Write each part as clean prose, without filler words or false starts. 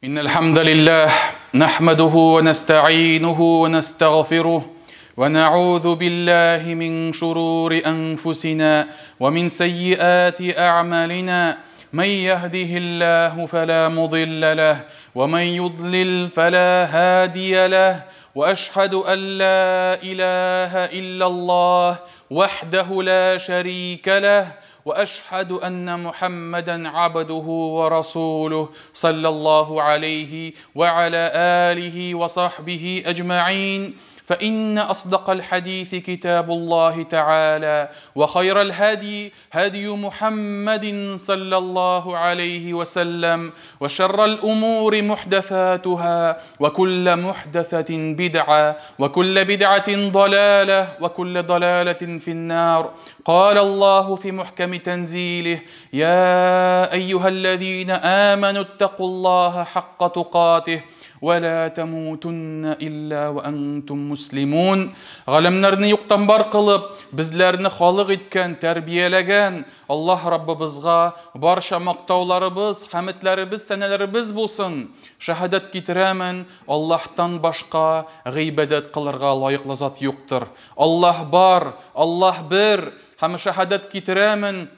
إن الحمد لله نحمده ونستعينه ونستغفره ونعوذ بالله من شرور أنفسنا ومن سيئات أعمالنا من يهده الله فلا مضل له ومن يضلل فلا هادي له وأشهد أن لا إله إلا الله وحده لا شريك له وأشهد أن محمدا عبده ورسوله صلى الله عليه وعلى آله وصحبه أجمعين فإن أصدق الحديث كتاب الله تعالى وخير الهدي هدي محمد صلى الله عليه وسلم وشر الأمور محدثاتها وكل محدثة بدعة وكل بدعة ضلالة وكل ضلالة في النار. قال الله في محكم تنزيله: يا أيها الذين آمنوا اتقوا الله حق تقاته ولا تموتن إلا وأنتم مسلمون. Ғаләмнәрне юктан бар кылып, безләрне халык иткән, тәрбияләгән Аллаһ Раббыбызга барча мактауларыбыз, хәметләребез, сәнәләребез булсын. Шәһадәт китерәмен, Аллаһтан башка гыйбадәт кылырга лаеклы зат юктыр. Аллаһ бар, Аллаһ бер. Һәм шәһадәт китерәмен,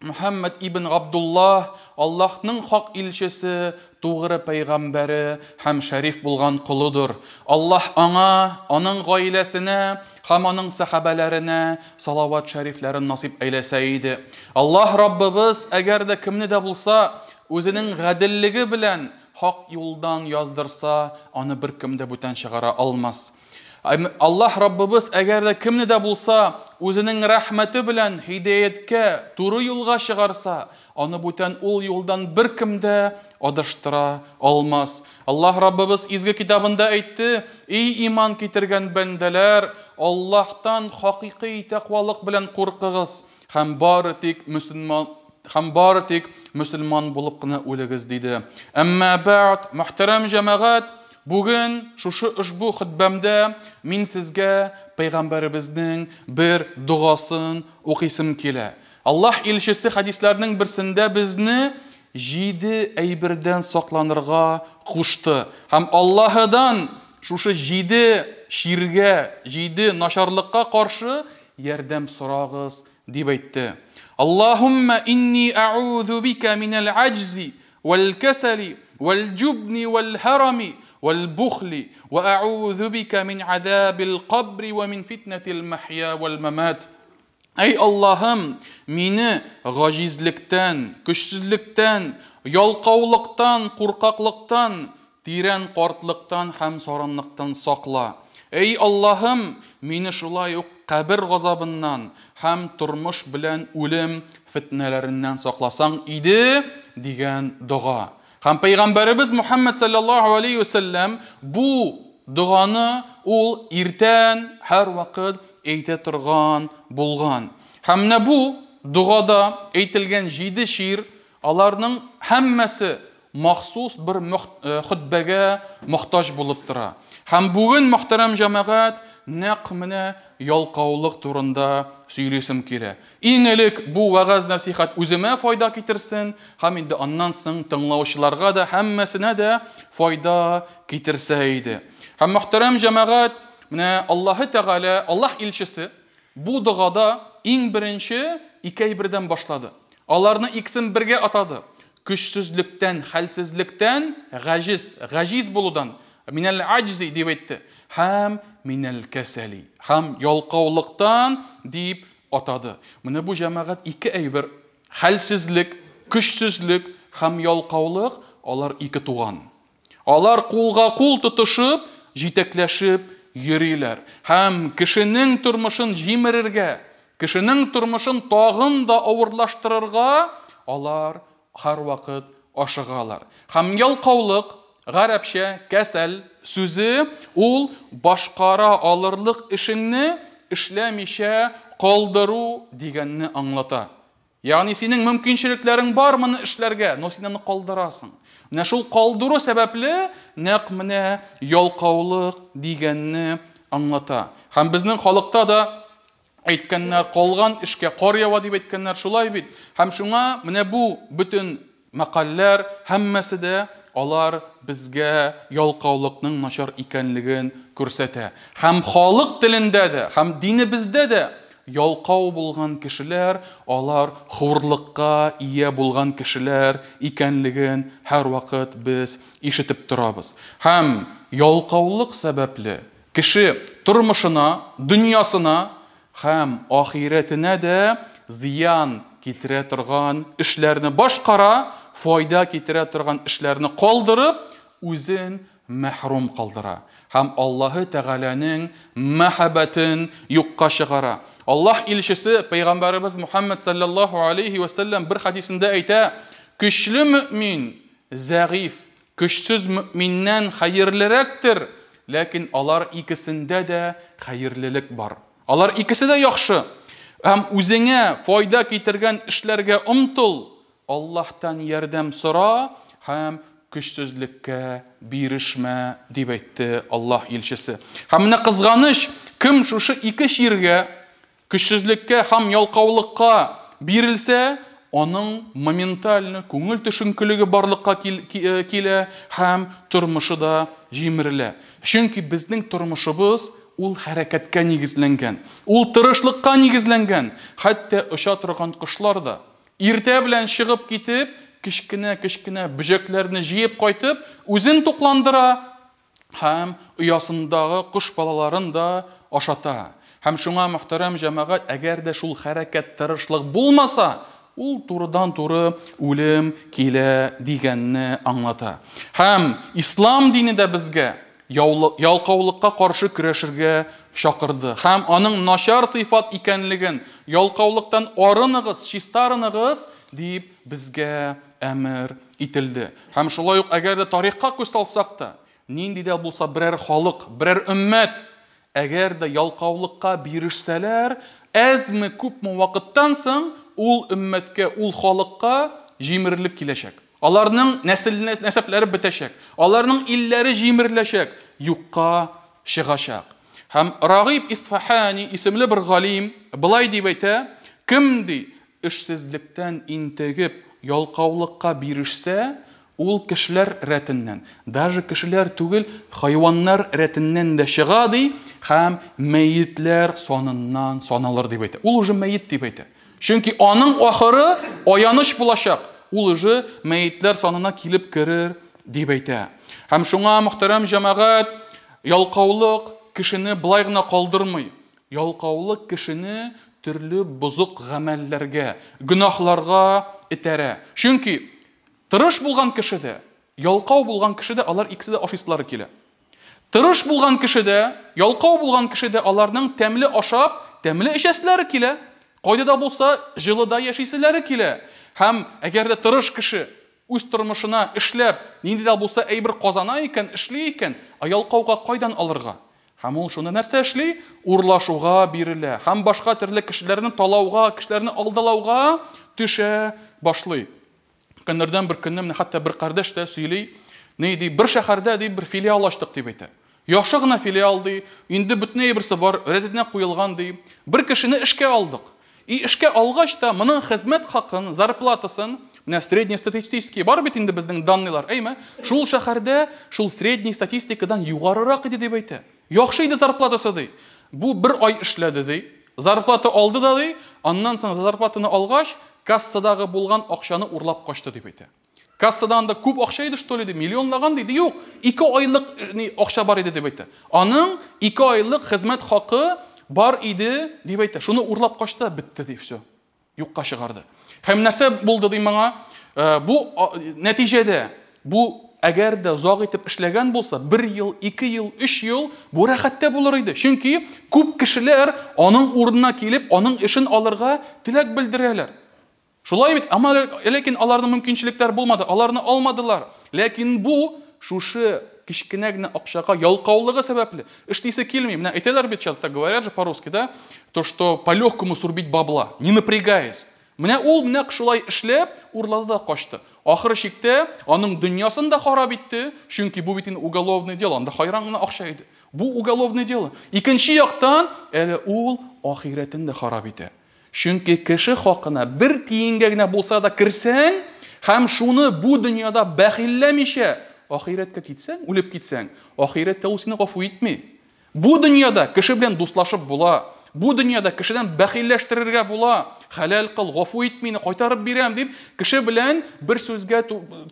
Мөхәммәд ибн Габдуллаһ Аллаһның хак илчесе, тугры пәйгамбәре һәм шәриф булган колыдыр. Аллаһ аңа, аның гаиләсенә һәм аның сәхабәләренә салават шәрифләрен насип әйләсә иде. Аллаһ Раббыбыз әгәр дә кемне дә булса үзенең гаделлеге белән хак юлдан яздырса, аны бер кем дә бүтән чыгара алмас. Аллаһ Раббыбыз әгәр дә кемне дә булса үзенең рәхмәте белән һидаяткә, туры юлга чыгарса, аны бүтән ул юлдан бер кем дә адаштыра алмас. Аллаһ Раббыбыз изге китабында әйтте: "Эй иман китергән бәндәләр, Аллаһтан хакыйкый тәкъвалык белән куркыгыз һәм бары тик мөселман булып кына үлегез" диде. Әмма бәгъд, мөхтәрәм җәмәгать, бүген шушы ошбу хөтбәмдә мин сезгә пәйгамбәребезнең бер догасын укыйсым килә. Аллаһ илчесе хәдисләрнең берсендә безне 7 әйбердән сакланырга кушты. Һәм Аллаһыдан шушы 7 чиргә, 7 начарлыкка каршы ярдәм сорагыз дип әйтте. Аллаһумма инни а'уду бика минал аҗзи вал касали вал җубни вал харами والبخل وأعوذ بك من عذاب القبر ومن فتنة المحيا والممات. Ey Allah'ım, мине гаҗизлектән, көчсезлектән, ялкаулыктан, куркаклыктан, тирән картлыктан һәм саранлыктан сакла. Ey Allah'ım, мине шулай ук кабер газабыннан һәм тормыш белән үлем фитнәләреннән сакласаң иде дигән дога. Һәм пәйгамбәребез Мухаммад саллаллаһу алейхи ва саллям бу доганы ул иртән һәр вакыт әйтә торган булган. Һәм менә бу догада әйтелгән 7 шир, аларның һәммәсе махсус бер хөтбәгә мохтаҗ булып тора. Һәм бүген, мөхтәрәм җәмәгать, нәкъ менә ялкаулык турында сөйлисем килә. Иң элек бу вәгазь нәсихәт үземә файда китерсен, һәм инде аннан соң тыңлаучыларга да, һәммәсенә дә файда китерсә иде. Һәм мөхтәрәм җәмәгать, менә Аллаһы Тәгалә, Аллаһ илчесе бу догада иң беренче ике әйбердән башлады. Аларны икесен бергә атады. Көчсезлектән, хәлсезлектән, гаҗиз, гаҗиз булудан, минәл аҗзи дип әйтте. Һәм минәл кәсәли, һәм ялкаулыктан дип атады. Менә бу җәмәгать ике әйбер: хәлсезлек, көчсезлек һәм ялкаулык, алар ике туган. Алар кулга кул тотышып, җитәкләшеп йөриләр. Һәм кешенең тормышын җимерергә, кешенең тормышын тагын да авырлаштырырга алар һәрвакыт ашыгалар. Һәм ялкаулык, гарәпчә кәсәл сүзе, ул башкара алырлык эшеңне эшләмичә калдыру дигәнне аңлата. Ягъни синең мөмкинчелекләрең бар моны эшләргә, но син аны калдырасың. Менә шул калдыру сәбәпле нәкъ менә ялкаулык дигәнне аңлата. Һәм безнең халыкта да әйткәннәр, калган эшкә кар ява дип әйткәннәр, шулай бит. Һәм шуңа менә бу бөтен мәкальләр һәммәсе дә алар безгә ялкаулыкның начар икәнлеген күрсәтә. Һәм халык телендә дә, һәм динебездә дә ялкау булган кешеләр, алар хурлыкка ия булган кешеләр икәнлеген һәрвакыт без ишетеп торабыз. Һәм ялкаулык сәбәпле кеше тормышына, дөньясына һәм ахирәтенә дә зыян китерә торган эшләрне башкара, файда китерә торган эшләрне калдырып, үзен мәхрүм калдыра. Һәм Аллаһы Тәгаләнең мәхәббәтен юкка чыгара. Аллаһ илчесе Пәйгамбәребез Мухаммад саллаллаһу алейхи ва саллям бер хадисендә әйтә: "Көчле мөмин зәгыйф, көчсез мөминнән хәерлерәктер, ләкин алар икесендә дә хәерлелек бар." Алар икесе дә яхшы. Һәм үзеңә файда китергән эшләргә омтыл, Аллаһтан ярдәм сора һәм көчсезлеккә бирешмә, дип әйтте Аллаһ илчесе. Һәм менә кызганыч, кем шушы ике чиргә, көчсезлеккә һәм ялкаулыкка бирелсә, аның моментально күңел төшенкелеге барлыкка килә һәм тормышы да җимерелә. Чөнки безнең тормышыбыз ул хәрәкәткә нигезләнгән, ул тырышлыкка нигезләнгән. Хәтта оча торган кошлар да иртә белән чыгып китеп, кечкенә-кечкенә бөҗәкләрне җыеп кайтып, үзен тукландыра һәм оясындагы кош балаларын да ашата. Һәм шуңа, мөхтәрәм җәмәгать, әгәр дә шул хәрәкәт, тырышлык булмаса, ул турыдан-туры үлем килә дигәнне аңлата. Һәм ислам дине дә безгә ялкаулыкка каршы көрәшергә чакырды. Һәм аның начар сыйфат икәнлеген, ялкаулыктан арыныгыз, чистарыныгыз дип безгә әмер ителде. Һәм шулай ук, әгәр дә тарихка күз салсак та, нинди дә булса берәр халык, берәр өммәт, әгәр дә ялкаулыкка бирешсәләр, әзме күпме вакыттан соң ул өммәткә, ул халыкка җимерелеп киләчәк. Аларның нәсәпләре бетәчәк, аларның илләре җимереләчәк, юкка чыгачак. Һәм Рагиб Исфахани исемле бер галим былай дип әйтә: кем ди эшсезлектән интегеп ялкаулыкка бирешсә, ул кешеләр рәтеннән, даже кешеләр түгел, хайваннар рәтеннән дә чыга ди, һәм мәетләр саныннан саналыр дип әйтә. Ул уже мәет дип әйтә. Чөнки аның ахыры аяныч булачак. Ул уже мәетләр санына килеп керер дип әйтә. Һәм шуңа, мөхтәрәм җәмәгать, ялкаулык кешене былай гына калдырмый. Ялкаулык кешене төрле бозык гамәлләргә, гөнаһларга этәрә. Чөнки тырыш булган кеше дә, ялкау булган кеше дә, алар икесе дә ашыйсылары килә. Тырыш булган кеше дә, ялкау булган кеше дә, аларның тәмле ашап, тәмле эчәселәре килә. Кайда да булса җылыда яшиселәре килә. Һәм әгәр дә тырыш кеше үз тормышына эшләп, нинди дә булса әйбер казана икән, эшли икән, ә ялкауга кайдан алырга? Һәм ул шуны нәрсә эшли? Урлашуга бирелә. Һәм башка төрле кешеләрне талауга, кешеләрне алдалауга төшә башлый. Көннәрдән бер көнне менә хәтта бер кардәш тә сөйли, ни ди, бер шәһәрдә ди бер филиал ачтык дип әйтә. Яхшы гына филиал ди, инде бөтен әйберсе бар, рәтенә куелган ди. Бер кешене эшкә алдык. И эшкә алгач та моның хезмәт хакын, зарплатасын, менә среднестатистический бар бит инде безнең данныйлар, әйме? Шул шәһәрдә шул средний статистикадан югарырак иде дип әйтә. Яхшы иде зарплатасы ди. Бу бер ай эшләде ди. Зарплата алды да ди, аннан соң зарплатаны алгач, кассадагы булган акчаны урлап качты дип әйтә. Кассадан да күп акча иде, что ли, ди, миллионлаган диде. Юк, 2 айлык ни акча бар иде дип әйтә. Аның 2 айлык хезмәт хакы бар иде дип әйтә. Шуны урлап качты, бетте ди, все. Юкка чыгарды. Һәм нәрсә булды ди моңа? Бу нәтиҗәдә, бу әгәр дә озак итеп эшләгән булса, 1 ел, 2 ел, 3 ел бу рәхәттә булыр иде. Чөнки күп кешеләр аның урынына килеп, аның эшен алырга теләк белдерәләр. Шулай бит, әмма ләкин аларның мөмкинчелекләре булмады, аларны алмадылар. Ләкин бу шушы кечкенә генә акчага ялкаулыгы сәбәпле эшлисе килми. Менә әйтәләр бит сейчас, так говорят же по-русски, да, то, что по-легкому срубить бабла, не напрягаясь. Менә ул нәкъ шулай эшләп, урлады да качты. Ахыр чиктә аның дөньясын да харап итте, чөнки бу бит инде уголовное дело, анда хайран гына акча иде. Бу уголовное дело. Икенче яктан әле ул ахирәтен дә харап итә. Чөнки кеше хакына бер тиенгә генә булса да керсәң, һәм шуны бу дөньяда бәхилләмичә ахирәткә китсәң, үлеп китсәң, ахирәттә ул сине гафу итми. Бу дөньяда кеше белән дуслашып була. Бу дөньяда кешедән бәхилләштерергә була. Хәләл кыл, гафу ит мине, кайтарып бирәм дип, кеше белән бер сүзгә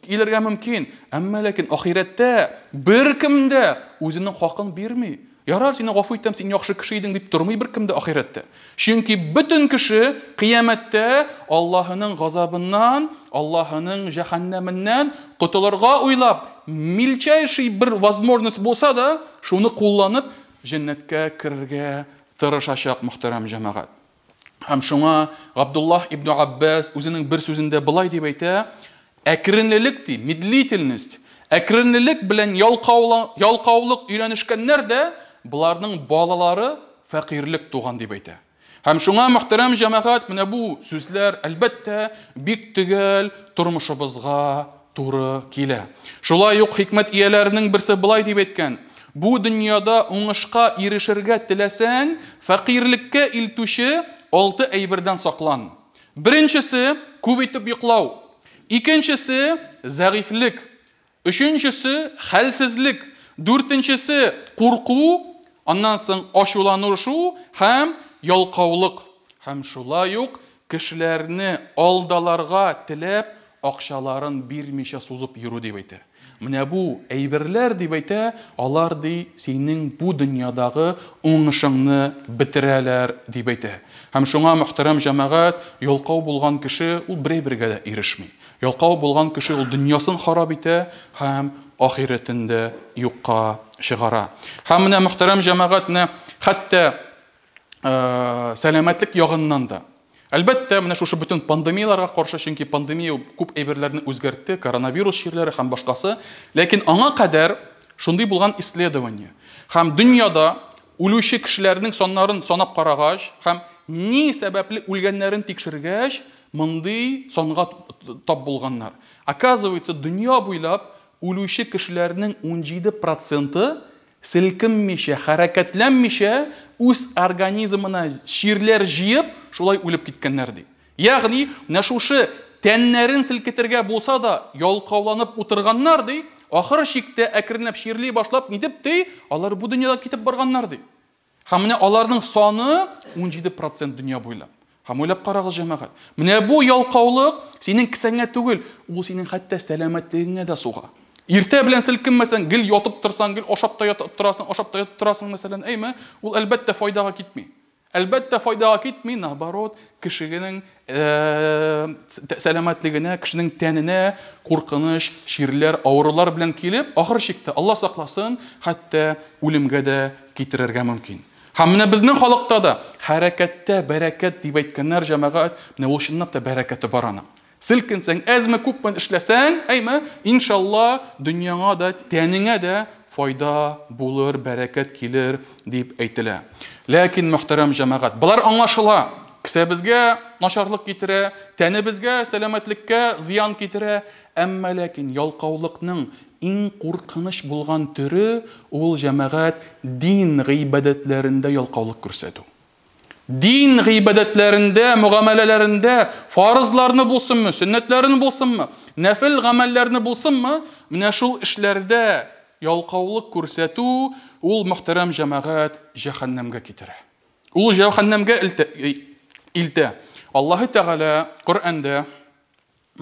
килергә мөмкин. Әмма ләкин ахирәттә беркем дә үзенең хакын бирми. Ярар, сине гафу итәм, син яхшы кеше идең дип тормый беркем дә ахирәттә. Чөнки бөтен кеше кыямәттә Аллаһының газабыннан, Аллаһының җәһәннәменнән котылырга уйлап, мельчайший бер возможность булса да, шуны кулланып җәннәткә керергә тырышачак, мөхтәрәм җәмәгать. Һәм шуңа Габдуллаһ ибн Аббас үзенең бер сүзендә былай дип әйтә: әкренлелек ди, медлительность, әкренлелек белән ялкаулык өйрәнешкәннәр дә, боларның балалары фәкыйрьлек туган дип әйтә. Һәм шуңа, мөхтәрәм җәмәгать, менә бу сүзләр, әлбәттә, бик төгәл тормышыбызга туры килә. Шулай ук хикмәт ияләренең берсе былай дип әйткән: бу дөньяда уңышка ирешергә теләсәң, фәкыйрьлеккә илтүче 6 әйбердән саклан. Беренчесе күп итеп йоклау, икенчесе зәгыйфьлек, өченчесе хәлсезлек, дүртенчесе курку, аннан соң ачуланышу һәм ялкаулык. Һәм шулай ук кешеләрне алдаларга теләп акчаларын бирмичә сузып йөрү дип әйтә. Менә бу әйберләр дип әйтә, алар ди синең бу дөньядагы уңышыңны бетерәләр дип әйтә. Һәм шуңа, мөхтәрәм җәмәгать, ялкау булган кеше ул бер әйбергә дә ирешми. Ялкау булган кеше ул дөньясын харап итә һәм ахирәтен дә юкка чыгара. Һәм менә, мөхтәрәм җәмәгать, менә хәтта сәламәтлек ягыннан да. Әлбәттә, менә шушы бөтен пандемияләргә каршы, чөнки пандемия күп әйберләрне үзгәртте, коронавирус чирләре һәм башкасы. Ләкин аңа кадәр шундый булган исследование. Һәм дөньяда үлүче кешеләрнең саннарын санап карагач һәм ни сәбәпле үлгәннәрен тикшергәч, мондый санга тап булганнар. Оказывается, дөнья буйлап үлүче кешеләрнең 17% селкенмичә, хәрәкәтләнмичә, үз организмына чирләр җыеп, шулай үлеп киткәннәр ди. Ягъни, менә шушы тәннәрен селкетергә булса да, ялкауланып утырганнар ди, ахыр чиктә әкренләп чирли башлап, нитеп ди, алар бу дөньядан китеп барганнар ди. Һәм менә аларның саны 17% дөнья буйлап. Һәм уйлап карагыз, җәмәгать. Менә бу ялкаулык синең кесәңә түгел, ул синең хәтта сәламәтлегеңә дә суга. Иртә белән селкенмәсәң, гел ятып торсаң, гел ашап та ятып торасың, ашап та ятып торасың, мәсәлән, әйме, ул әлбәттә файдага китми. Әлбәттә файдага китми, наоборот, кешенең сәламәтлегенә, кешенең тәненә куркыныч чирләр, авырулар белән килеп, ахыр чиктә, Алла сакласын, хәтта үлемгә дә китерергә мөмкин. Һәм менә безнең халыкта да хәрәкәттә бәрәкәт дип әйткәннәр, җәмәгать, менә ул чынлап та бәрәкәте бар аның. Селкенсәң, әзме күпме эшләсәң, әйме, иншалла, дөньяңа да, тәнеңә дә файда булыр, бәрәкәт килер дип әйтелә. Ләкин, мөхтәрәм җәмәгать, болар аңлашыла. Кесәбезгә начарлык китерә, тәнебезгә, сәламәтлеккә зыян китерә. Әмма ләкин ялкаулыкның иң куркыныч булган төре ул, җәмәгать, дин гыйбадәтләрендә ялкаулык күрсәтү. Дин гыйбадәтләрендә, мөгамәләләрендә фарызларны булсынмы, сөннәтләрне булсынмы, нәфил гамәлләрне булсынмы, менә шул эшләрдә ялкаулык күрсәтү ул, мөхтәрәм җәмәгать, җәһәннәмгә китерә. Ул җәһәннәмгә илтә. Аллаһы Тәгалә Коръәндә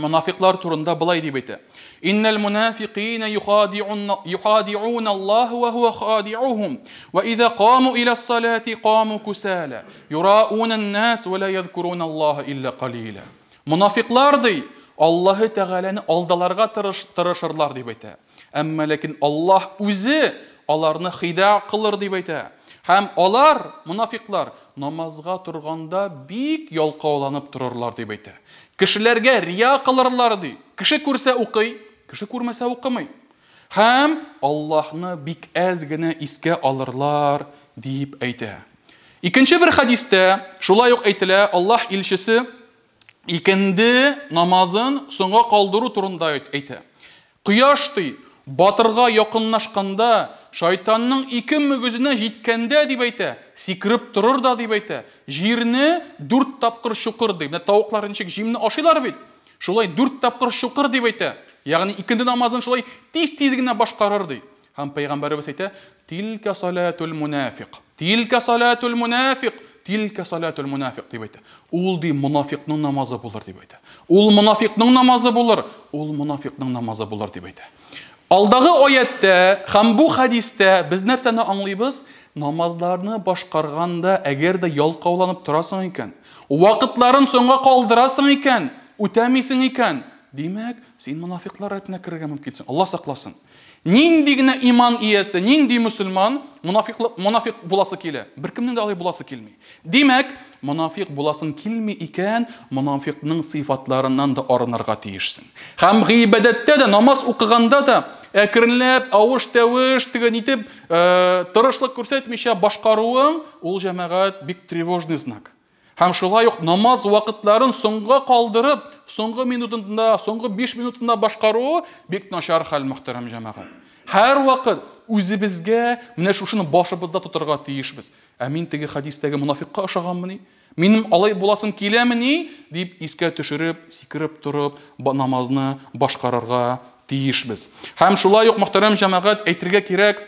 монафиклар турында былай дип әйтә: Иннал мунафикина юхади'ун Аллаһ ва хуа хади'ухум ва иза каму иля ссалати каму кусала юраун ан-нас ва ла язкурун Аллаһ илля калила. Монафиклар ди, Аллаһы Тәгаләне алдаларга тырышырлар дип әйтә. Әмма ләкин Аллаһ үзе аларны хида кылыр дип әйтә. Һәм алар, монафиклар, намазга торганда бик ялкауланып торырлар дип әйтә. Кешеләргә рия кылырлар ди. Кеше күрсә укый, кеше күрмәсә укымый. Һәм Аллаһны бик әз генә искә алырлар дип әйтә. Икенче бер хадистә шулай ук әйтелә, Аллаһ илчесе икенде намазын соңга калдыру турында әйтә. Кояш ди, батырга якынлашканда, шайтанның ике мөгезенә җиткәндә дип әйтә, сикереп торыр да дип әйтә, җирне 4 тапкыр чукыр ди. Менә тавыклар ничек җимне ашыйлар бит, шулай 4 тапкыр чукыр дип әйтә. Ягъни икенде намазын шулай тиз-тиз генә башкарыр ди. Һәм пәйгамбәребез әйтә, Тилкә салатул мунафик. Тилкә салатул мунафик. Тилкә салатул мунафик дип әйтә. Ул ди монафикның намазы булыр дип әйтә. Ул монафикның намазы булыр. Ул монафикның намазы булыр дип әйтә. Алдагы аятьтә һәм бу хәдистә без нәрсәне аңлыйбыз? Намазларны башкарганда, әгәр дә ялкауланып торасың икән, вакытларын соңга калдырасың икән, үтәмисең икән, димәк, син монафиклар рәтенә керергә мөмкинсең. Алла сакласын. Нинди генә иман иясе, нинди мөселман монафиклык, монафик буласы килә? Беркемнең дә алай буласы килми. Димәк, монафик буласың килми икән, монафикның сыйфатларыннан да арынырга тиешсең. Һәм гыйбадәттә дә, намаз укыганда да әкренләп, авыш-тәвеш, теге нитеп, тырышлык күрсәтмичә башкаруың, ул җәмәгать бик тревожный знак. Һәм шулай ук намаз вакытларын соңга калдырып, соңгы минутында, соңгы 5 минутында башкаруы бик начар хәл, мөхтәрәм җәмәгать. Һәрвакыт үзебезгә менә шушыны башыбызда тотарга тиешбез. Ә мин теге хәдистәге монафикка ошаганмыни? Минем алай буласым киләмени? Дип искә төшереп, сикереп торып, намазны башкарырга тиешбез. Һәм шулай ук, мөхтәрәм җәмәгать, әйтергә кирәк,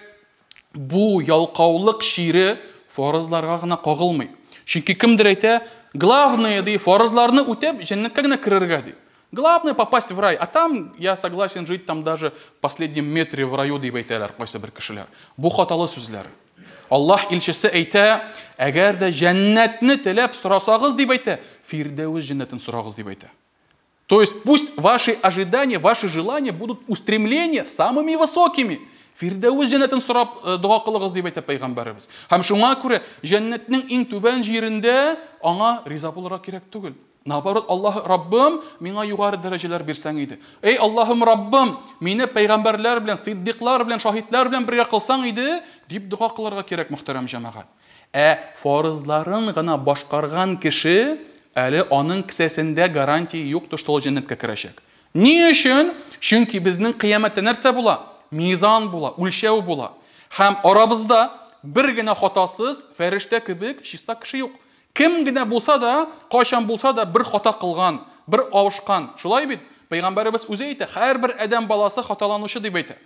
бу ялкаулык чире фарызларга гына кагылмый. Чөнки кемдер әйтә, главное, ди, фарызларны үтәп, җәннәткә генә керергә, ди. Главное попасть в рай, а там я согласен жить там даже в последнем метре в раю, дип әйтәләр кайсы бер кешеләр. Бу хаталы сүзләр. Аллаһ илчесе әйтә, әгәр дә җәннәтне теләп сорасагыз, дип әйтә, Фирдәвес җәннәтен сорагыз, дип әйтә. То есть пусть ваши ожидания, ваши желания будут устремления самыми высокими. Фирдәвес җәннәтен сорап дога кылыгыз, дип әйтә пәйгамбәребез. Һәм шуңа күрә җәннәтнең иң түбән җирендә аңа риза булырга кирәк түгел. Наоборот, Аллаһ Раббым, миңа югары дәрәҗәләр бирсәң иде. Эй, Аллаһым Раббым, мине пәйгамбәрләр белән, сиддиклар белән, шаһитлар белән бергә кылсаң иде, дип дога кылырга кирәк, мөхтәрәм җәмәгать. Ә фарызларын гына башкарган кеше, әле аның кесәсендә гарантия юк, то, что ул җәннәткә керәчәк. Ни өчен? Чөнки безнең кыямәттә нәрсә була? Мизан була, үлчәү була. Һәм арабызда бер генә хатасыз, фәрештә кебек чиста кеше юк. Кем генә булса да, кайчан булса да бер хата кылган, бер авышкан. Шулай бит? Пәйгамбәребез үзе әйтә, һәрбер адәм баласы хаталанучы дип әйтә.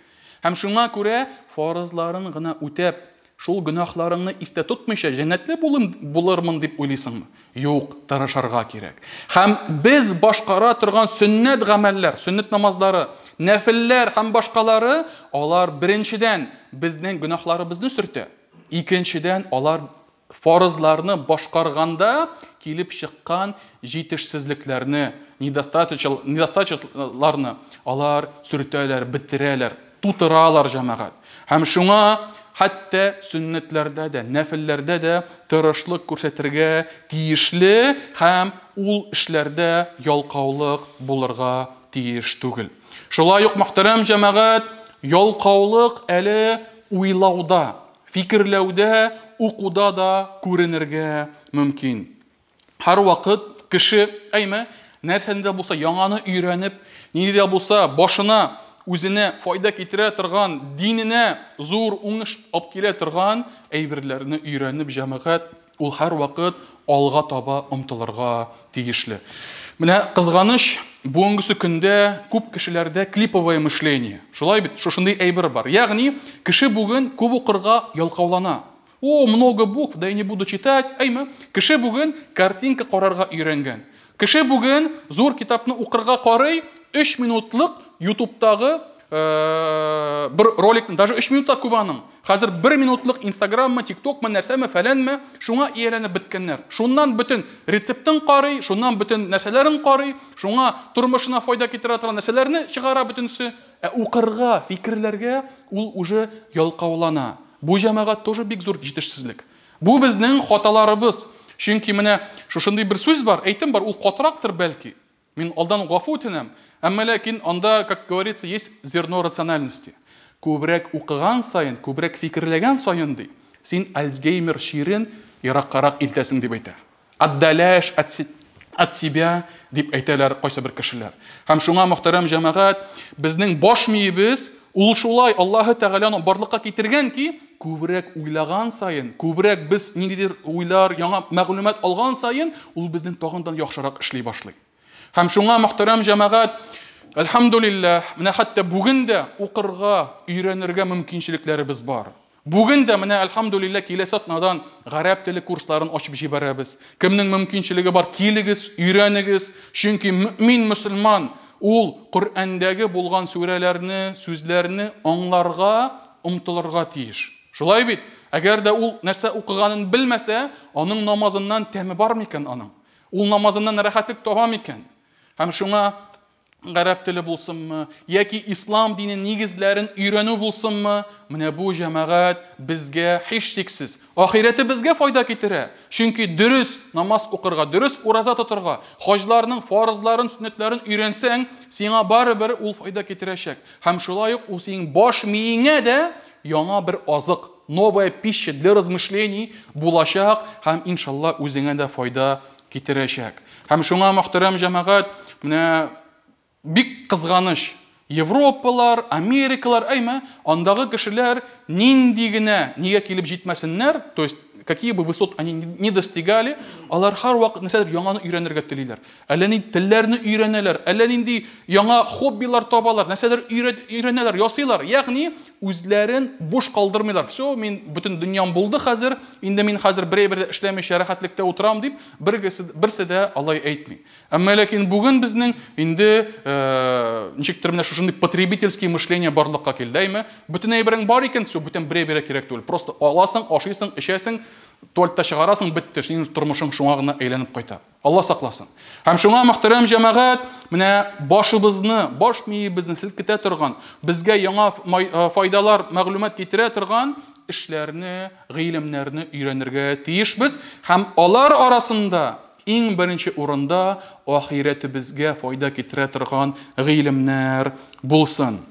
Һәм шуңа күрә фарызларын гына үтәп, шул гөнаһларыңны истә тотмыйча җәннәтле булырмын дип уйлыйсыңмы? Юк, тырышырга кирәк. Һәм без башкара торган сөннәт гамәлләр, сөннәт намазлары, нәфелләр һәм башкалары, алар беренчедән безнең гөнаһларыбызны сөртә, икенчедән алар фарызларны башкарганда килеп чыккан җитешсезлекләрне, недостаточаларны алар сөртәләр, бетерәләр, тутыралар җәмәгать. Һәм шуңа хәтта сөннәтләрдә дә, нәфелләрдә дә тырышлык күрсәтергә тиешле һәм ул эшләрдә ялкаулык булырга тиеш түгел. Шулай ук, мөхтәрәм җәмәгать, ялкаулык әле уйлауда, фикерләүдә, укуда да күренергә мөмкин. Һәрвакыт кеше, әйме, нәрсәне дә булса яңаны өйрәнеп, нинди дә булса башына үзенә файда китерә торган, диненә зур уңыш алып килә торган әйберләрне өйрәнеп, җәмәгать, ул һәрвакыт алга таба омтылырга тиешле. Менә кызганыч, бүгенгесе көндә күп кешеләрдә клиповое мышление. Шулай бит, шушындый әйбер бар. Ягъни, кеше бүген күп укырга ялкаулана. О, много букв, да я не буду читать. Әйме, кеше бүген картинка карарга өйрәнгән. Кеше бүген зур китапны укырга карый, 3 минутлык YouTube'тагы бер роликны, даже 3 минутта күп аның. Хәзер 1 минутлык Инстаграммы, ТикТокмы, нәрсәме, фәләнме, шуңа ияләнеп беткәннәр. Шуннан бөтен рецептын карый, шуннан бөтен нәрсәләрен карый, шуңа тормышына файда китерә торган нәрсәләрне чыгара бөтенесе. Ә укырга, фикерләргә ул уже ялкаулана. Бу җәмәгать тоже бик зур җитешсезлек. Бу безнең хаталарыбыз. Чөнки менә шушындый бер сүз бар, әйтем бар, ул катырактыр бәлки. Мин алдан гафу үтенәм. Әмма ләкин анда, как говорится, есть зерно рациональности. Күбрәк укыган саен, күбрәк фикерләгән саен, ди, син Альцгеймер чирен ераккарак илтәсең, дип әйтә. Отдаляешь от себя, дип әйтәләр кайсы бер кешеләр. Һәм шуңа, мөхтәрәм җәмәгать, безнең баш миебез ул шулай Аллаһы Тәгалә аны барлыкка китергән ки, күбрәк уйлаган саен, күбрәк без ниндидер уйлар, яңа мәгълүмат алган саен, ул безнең тагын да яхшырак эшли башлый. Һәм шуңа, мөхтәрәм җәмәгать, Әлхәмдүлилләһ, менә хәтта бүген дә укырга, өйрәнергә мөмкинчелекләребез бар. Бүген дә менә әлхәмдүлилләһ киләсе атнадан гарәп теле курсларын ачып җибәрәбез. Кемнең мөмкинчелеге бар, килегез, өйрәнегез. Чөнки мөэмин мөселман ул Коръәндәге булган сүрәләрне, сүзләрне аңларга омтылырга тиеш. Шулай бит? Әгәр дә ул нәрсә укыганын белмәсә, аның намазыннан тәме бар микән аның? Ул намазыннан рәхәтлек таба микән? Һәм шуңа гарәп теле булсынмы, яки ислам дине нигезләрен өйрәнү булсынмы, менә бу җәмәгать безгә һичшиксез ахирәтебезгә файда китерә. Чөнки дөрес намаз укырга, дөрес ураза тотырга, хаҗларның фарызларын, сөннәтләрен өйрәнсәң, сиңа барыбер ул файда китерәчәк. Һәм шулай ук ул синең баш миеңә дә яңа бер азык, новая пища для размышлений булачак һәм иншалла үзеңә дә файда китерәчәк. Һәм шуңа, мөхтәрәм җәмәгать, менә бик кызганыч, Европалар, Америкалар, әйме, андагы кешеләр нинди генә нигә килеп җитмәсеннәр, то есть какие бы высот они не достигали, алар һәрвакыт нәрсәдер яңаны өйрәнергә телиләр. Әллә нинди телләрне өйрәнәләр, әллә нинди яңа хоббилар табалар, нәрсәдер өйрәнәләр, ясыйлар. Ягъни үзләрен буш калдырмыйлар. Все, мин бөтен дөньям булды хәзер, инде мин хәзер берәй бер дә эшләмичә рәхәтлектә утырам дип, берсе дә алай әйтми. Әмма ләкин бүген безнең инде ничектер менә шушындый потребительский мышление барлыкка килде, әйме? Бөтен әйберең бар икән, все, бүтән берәй берәй кирәк түгел. Просто аласың, ашыйсың, эчәсең, туалетта чыгарасың, бетте, синең тормышың шуңа гына әйләнеп кайта. Алла сакласын. Һәм шуңа, мөхтәрәм җәмәгать, менә башыбызны, баш миебезне селкетә торган, безгә яңа файдалар, мәгълүмат китерә торган эшләрне, гыйлемнәрне өйрәнергә тиешбез. Һәм алар арасында иң беренче урында ахирәтебезгә файда китерә торган гыйлемнәр булсын.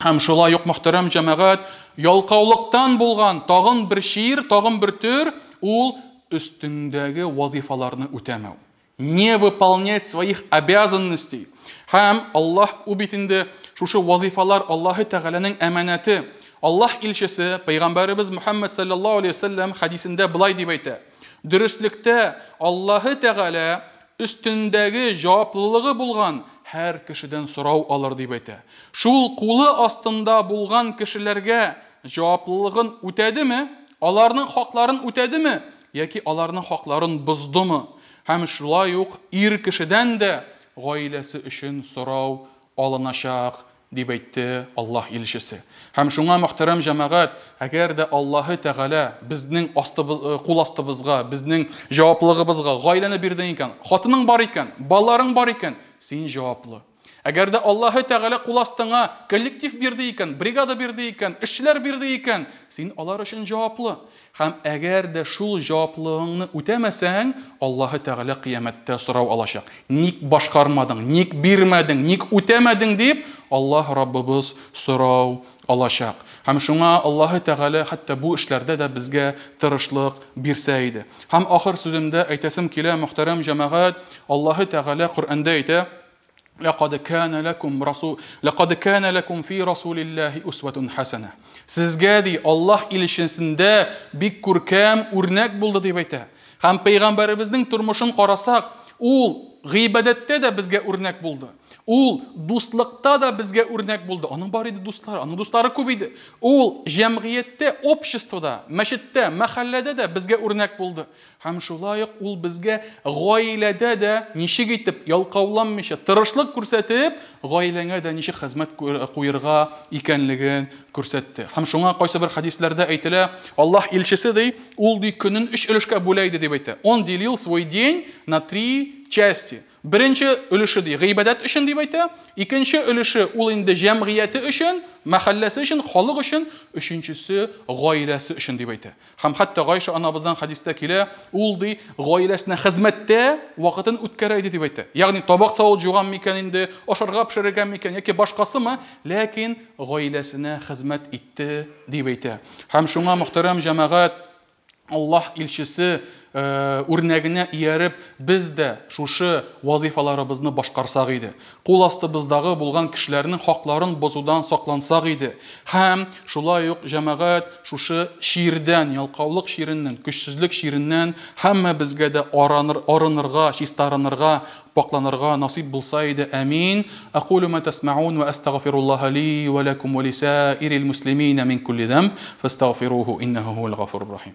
Һәм шулай ук, мөхтәрәм җәмәгать, ялкаулыктан булган тагын бер чир, тагын бер төр, ул өстеңдәге вазифаларны үтәмәү. Не выполнять своих обязанностей. Һәм Аллаһ ул бит инде шушы вазифалар Аллаһы Тәгаләнең әманәте. Аллаһ илчесе, пәйгамбәребез Мухаммад саллаллаһу алейһи вәсәлләм хәдисендә былай дип әйтә. Дөреслектә Аллаһы Тәгалә өстендәге җаваплылыгы булган һәр кешедән сорау алыр дип әйтә. Шул кулы астында булган кешеләргә җаваплылыгын үтәдеме, аларның хакларын үтәдеме, яки аларның хакларын боздымы? Һәм шулай ук ир кешедән дә гаиләсе өчен сорау алыначак, дип әйтте Аллаһ илчесе. Һәм шуңа, мөхтәрәм җәмәгать, әгәр дә Аллаһы Тәгалә безнең астыбыз, кул астыбызга, безнең җаваплылыгыбызга гаиләне бирде икән, хатының бар икән, балаларың бар икән, син җаваплы. Әгәр дә Аллаһы Тәгалә кул астыңа коллектив бирде икән, бригада бирде икән, эшчеләр бирде икән, син алар өчен җаваплы. Һәм әгәр дә шул җаваплылыгыңны үтәмәсәң, Аллаһы Тәгалә кыямәттә сорау алачак. Ник башкармадың, ник бирмәдең, ник үтәмәдең дип, Аллаһ Раббыбыз сорау алачак. Һәм шуңа Аллаһы Тәгалә хәтта бу эшләрдә дә безгә тырышлык бирсә иде. Һәм ахыр сүземдә әйтәсем килә, мөхтәрәм җәмәгать, Аллаһы Тәгалә Коръәндә әйтә: Ләкад кана ләкум расул, ләкад кана ләкум фи расулиллаһи усватун хасана. Сезгә ди Аллаһ илчесендә бик күркәм үрнәк булды дип әйтә. Һәм пәйгамбәребезнең тормышын карасак, ул гыйбадәттә дә безгә үрнәк булды. Ул дуслыкта да безгә үрнәк булды. Аның бар иде дуслары, аның дуслары күп иде. Ул җәмгыятьтә, обществода, мәчеттә, мәхәлләдә дә безгә үрнәк булды. Һәм шулай ук ул безгә гаиләдә дә ничек итеп ялкауланмыйча, тырышлык күрсәтеп, гаиләңә дә ничек хезмәт куерга икәнлеген күрсәтте. Һәм шуңа кайсы бер хәдисләрдә әйтелә, Аллаһ илчесе ди, ул ди көнен өч өлешкә бүлә иде дип әйтә. Он делил свой день на три части. Беренче өлеше ди, гыйбадәт өчен дип әйтә. Икенче өлеше ул инде җәмгыяте өчен, мәхәлләсе өчен, халык өчен, өченчесе гаиләсе өчен дип әйтә. Һәм хәтта Гайша анабыздан хәдистә килә, ул ди, гаиләсенә хезмәттә вакытын үткәрә иде дип әйтә. Ягъни табак савыт жуган микән инде, ашарга пешерергән микән яки башкасымы, ләкин гаиләсенә хезмәт итте дип әйтә. Һәм шуңа, мөхтәрәм җәмәгать, Аллаһ илчесе үрнәгенә ияреп, без дә шушы вазыйфаларыбызны башкарсак иде. Кул астыбыздагы булган кешеләрнең хакларын бозудан саклансак иде. Һәм шулай ук, җәмәгать, шушы чирдән, ялкаулык чиреннән, көчсезлек чиреннән һәммәбезгә дә араныр, арынырга, чистарынырга, пакъланырга насыйп булса иде. Әмин. Әкулу ма тәсмәун вә әстәгъфируллаһа ли вә ләкум вә лисаирил муслимина мин кулли зәмб, фәстәгъфируху иннәһу һуәл гафурур рахим.